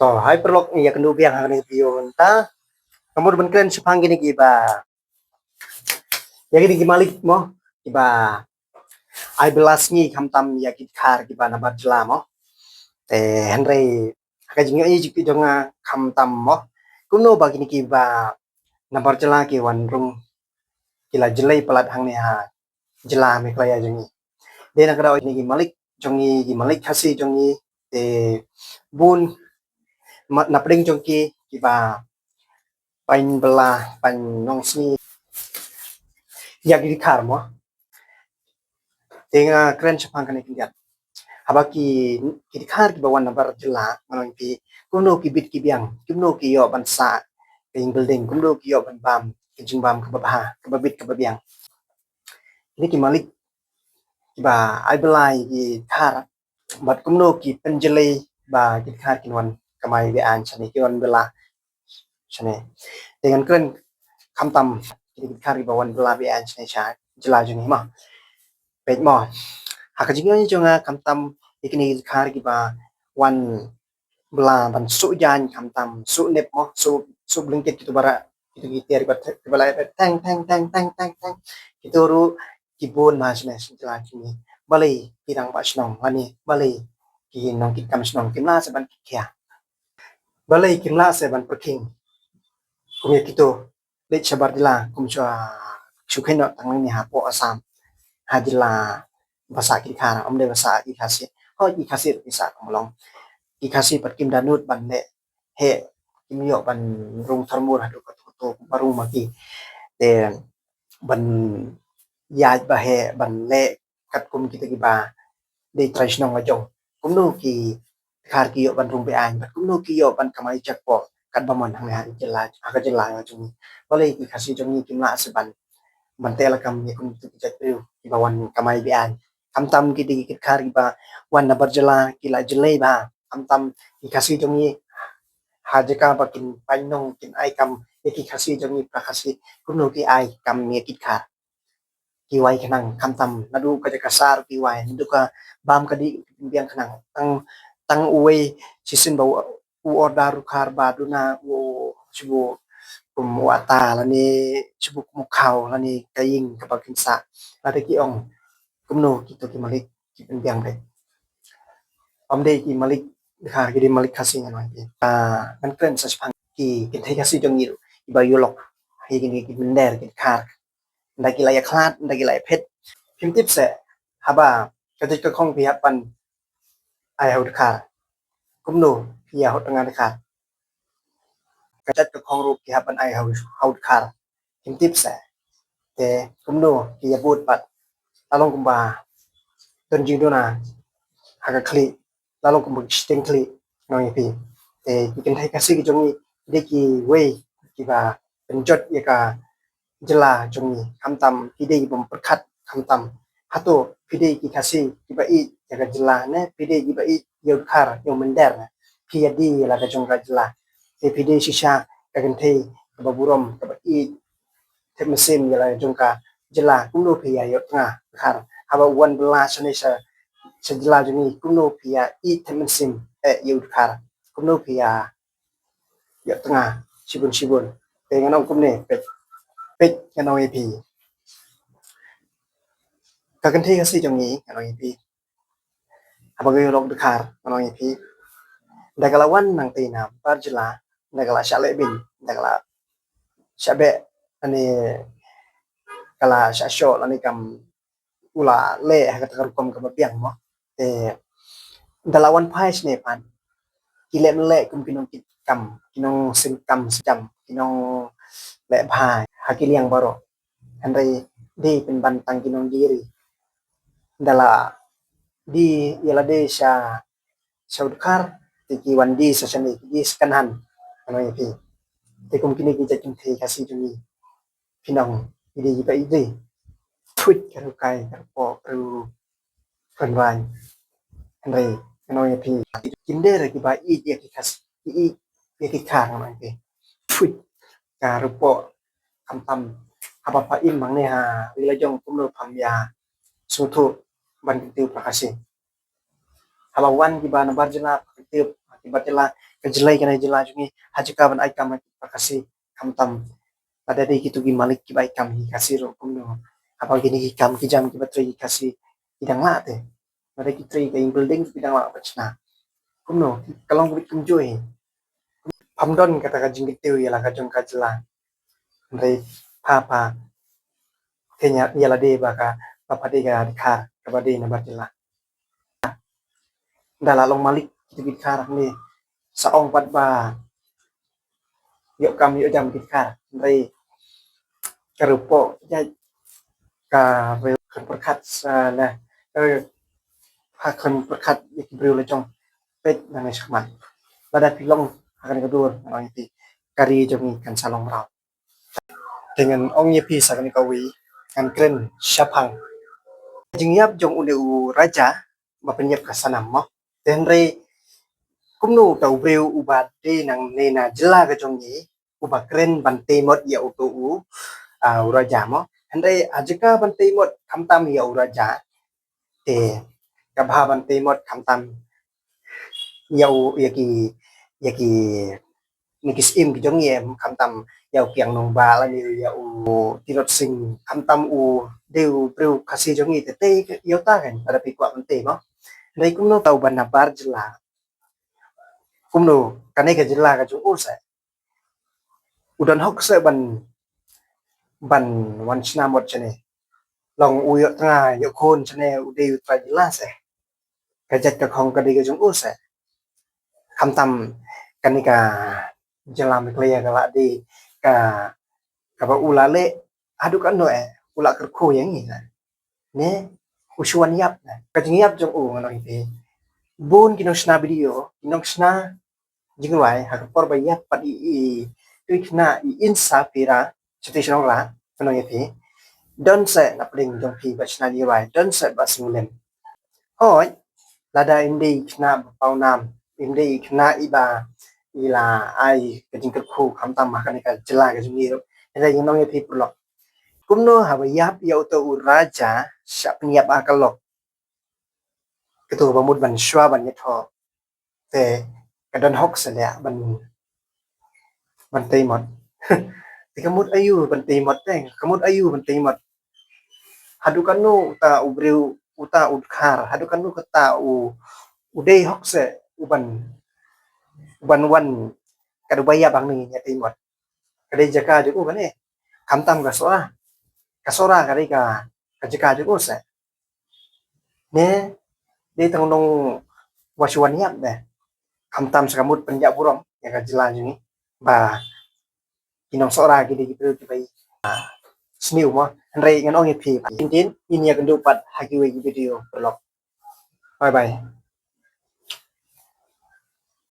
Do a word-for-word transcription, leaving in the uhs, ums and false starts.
To, hai paralok, ïa kynduh biang ha kane ka video mynta. Ka mut ban kren shaphang kine kiba, ïa kine ki malik mo, kiba ai bylla sngi khamtam ïa ki dkhar kiba nabar jylla mo. Te hynrei ha ka jingïohi jong nga khamtam mo, kumno ba kine kiba nabar jylla ki wan rung, ki la jlei palat hangne ha jylla Meghalaya jong ngi. Dei na ka daw kine ki malik jong ngi, ki malik Khasi jong ngi, te bun na pdeng jong ki kiba pynbylla, pynnongsngi ïa ki dkhar mo. Te nga kren shaphang kane khyndiat. Haba ki, ki dkhar kiba wan nabar jylla, ngan ong ïa phi, kumno ki bit ki biang, kumno ki ïoh ban sah ka ïing building, kumno ki ïoh ban bam ka jingbam kaba bha, kaba bit kaba biang. Kine ki malik kiba ai bylla ïa ki dkhar, bad kumno ki pynjlei ba ki dkhar kin wan kamai be-aiñ shane, kin wan bylla shane. Te ngan kren khamtam kine ki dkhar kiba wan bylla be-aiñ shane sha jylla jong ngi mo. Peit mo, ha ka jingïohi jong nga khamtam ïa kine ki dkhar kiba wan bylla ban suh jaiñ khamtam, suh nep mo, suh, suh blanket kito ba rah, kito ki tiar kiba, kiba la theng theng theng theng theng theng. Kito ruh ki bun ma shane sha jylla jong ngi. Balei ki rangbah shnong lane balei ki nongkitkam shnong kim lah seh ban kitkhia? Balei kim lah seh ban pyrkhing kum ïa kito leit shabar jylla kum shu, shu kheiñ noh tang nangne hapoh Assam, ha jylla ba sah ki dkhar, ym dei ba sah ki Khasi. Hooid, ki Khasi ruh ki sah kumba long. Ki Khasi pat kim da nud ban leh heh, kim ïoh ban rung thormur haduh kato kato ba rung ma ki. Te ban ïaid ba heh, ban leh katkum kita kiba dei trai shnong la jong. Kumno ki dkhar ki ïoh ban rung be-aiñ, bad kumno ki ïoh ban kamai jakpoh katba mon hangne ha jylla, ha ka jylla la jong ngi. Balei ki Khasi jong ngi kim lah seh ban, ban teh lakam ïa kum kita ki jaitbynriew kiba wan kamai be-aiñ? Khamtam ki dei ki dkhar kiba wan nabar jylla ki la jlei bha. Khamtam ki Khasi jong ngi ha jaka ba kin pynnoh, kin ai kam ïa ki Khasi jong ngi para Khasi, kumno ki ai kam ïa ki dkhar? Ki wai khnang, khamtam naduh ka jaka sah ki wai, naduh ka bam ka dih biang khnang. Tang, tang uwei shisien ba u, u order u dkhar ba duna u, shu buh kum u atta lane shu buh kum u khaw lane ka ïing kaba kin sah. Lada ki ong kumno kito ki malik ki pynbiang beit. Ym dei ki malik dkhar, ki dei malik Khasi ngan ong ïa phi. Ah, ngan kren sa shaphang ki kynthei Khasi jong ngi ruh kiba ïoh lok ha kine ki mynder ki dkhar. Ynda ki la ïakhlad, ynda ki la ïaphet. Phim tip seh, haba ka jait ka khong phi hap ban ai ha u dkhar, kumno phi ïa hot tnga dkhar? Ka jait ka khong ruh phi hap ban ai ha u, ha u dkhar. Phim tip seh. Te kumno phi ïa bud pat? La long kumba don jingduna ha ka khlieh, la long kumba shiteng khlieh, ngan ong ïa phi. Te ki kynthei Khasi ki jong ngi, ki dei kiwei kiba pynjot ïa ka jylla jong ngi, khamtam phi dei bym pyrkhat, khamtam hato phi dei ki Khasi kiba ïeit ïa ka jylla ne phi dei kiba ïeit ïa u dkhar, ïa u mynder? Phi ïa die la ka jong ka jylla, te phi dei shisha ka kynthei kaba burom, kaba ïeit thep mynsiem ïa la jong ka jylla, kumno phi ïa ïoh tnga dkhar? Haba u wan bylla shane sha, sha jylla jong ngi, kumno phi ïa ïeit thep mynsiem, eh, ïa u dkhar? Kumno phi ïa ïoh tnga shibun shibun? Te ngan ong kumne, peit, peit, ngan ong ïa phi. Ka kynthei Khasi jong ngi, ngan ong ïa phi, haba ka ïoh lok dkhar, ngan ong ïa phi, ynda ka la wan nangtei nabar jylla, ynda ka la shah leh beiñ, ynda ka la shah beh, lane ka la shah shoh, lane kam u la leh ha kata ka rukom kaba biang mo. Te ynda la wan phai shane pat, ki leh mynleh kum ki nongkitkam, ki nongseng kam seng jam, ki nongleh bha ha ki liang baroh. Hynrei dei pynban tang ki nongdie ri. Ynda la die ïa lade sha, sha u dkhar, te ki wan die sa shane, ki die second hand, ngan ong ïa phi. Te kum kine ki jait kynthei Khasi jong ngi, phin ong ki dei kiba ïeit ri? Thuid, ka ruh kai, ka ruh poh, ka ruh kynraiñ. Hynrei ngan ong ïa phi, ki mynder kiba ïeit ïa ki Khasi, ki ïeit ïa ki dkhar, ngan ong ïa phi. Thuid, ka ruh poh. Khamtam haba pha im hangne ha ri la jong, kumno pham ïa sngewthuh ban kyntiew para Khasi? Haba wan kiba nabar jylla, pha kyntiew kiba jylla, ka jylla, kane jylla jong ngi, ha jaka ban ai kam ha ki Khasi, khamtam lada dei kito ki malik kiba ai kam ha ki Khasi ruh kumno. Haba kine ki kam ki jam kiba trei ha ki Khasi ki dang lah te. Lada ki trei ka ïing building ki dang lah ban shna. Kumno, ka long ka bit kumjuh hi. Pham don kata ka jingkyntiew ïa la ka jong ka jylla. Hynrei pha pha kynñiah ïa lade ba ka, ba pha dei ka dkhar kaba dei na bar jylla. Da la long malik kito ki dkhar hangne, sa ong pat ba ïoh kam ïoh jam ki dkhar, hynrei ka ruh pok jait ka rel kan pyrkhat sa la, eh, ha kan pyrkhat ïa ki briew la jong peit nangne shakhmat. Lada phi long ha kane ka dur, ngan ong ïa phi, ka ri jong ngi kan sa long mraw. Te ngan ong ïa phi sa kane kawei, ngan kren shaphang jingïap jong une u raja ba pynïap ka Sanam mo. Te hynrei kumno uta u briew uba dei nangne na jylla ka jong ngi uba kren ban tei mot ïa uto u, ah, u raja mo. Hynrei ha jaka ban tei mot khamtam ïa u raja, te ka bha ban tei mot khamtam ïa u, ïa ki, ïa ki, ïa ki syiem ki jong ngi em, khamtam ïa u Kiang Nangbah lane ïa u Tirot Sing, khamtam u dei u briew Khasi jong ngi te tei ïa uta kan, lada phi kwah ban tei mo. Hynrei kumno uta uba na bar jylla, kumno kane ka jylla ka jong u se u don hok se ban, ban wan shna mot shane. Long u ïoh tnga ïoh khun shane u dei u trai jylla se. Ka jait ka khong ka dei ka jong u se. Khamtam kane ka jylla Meghalaya ka la dei ka, kaba u la leh haduh katno eh, u la kyrkhu ïa ngi ne. U shu wan ïap ne. Ka jingïap jong u ngan ong ïa phi, bun ki nongshna video, ki nongshna jingrwai ha ka por ba ïap pat i, i, i khynnah i Insapira, shatei shnong Rah, ngan ong ïa phi, don se na pdeng jong phi ba shna jingrwai, don se ba sngewlem. Hooid, lada im dei i khynnah ba pawnam, im dei i khynnah iba i la ai ka jingkyrkhu khamtam ha kane ka jylla ka jong ngi ruh, hynrei ngan ong ïa phi paralok, kumno haba ïap ïa uto u raja, shah pynïap ha ka lok, kato ba mut ban shuwa ban ïathoh, te ka don hok se leh ban, ban tei mot. Te ka mut aïu ban tei mot te, ka mut aïu ban tei mot. Haduh katno uta u briew, uta u dkhar, haduh katno kata u, u dei hok se u ban, u ban wan, ka dei ba ïa bang ni ïa tei mot. Ka dei jaka jong u kane. Khamtam ka Sohra, ka Sohra ka dei ka, ka jaka jong u se. Ne dei tang nong wa shu wan ïap ne. Khamtam sa ka mut pynjah burom ïa ka jylla jong ngi ba ki nong Sohra ki dei ki briew kiba, ah, sniew mo. Hynrei ngan ong ïa phi, tin tin ngin ïakynduh pat ha kiwei ki video paralok. Bye bye.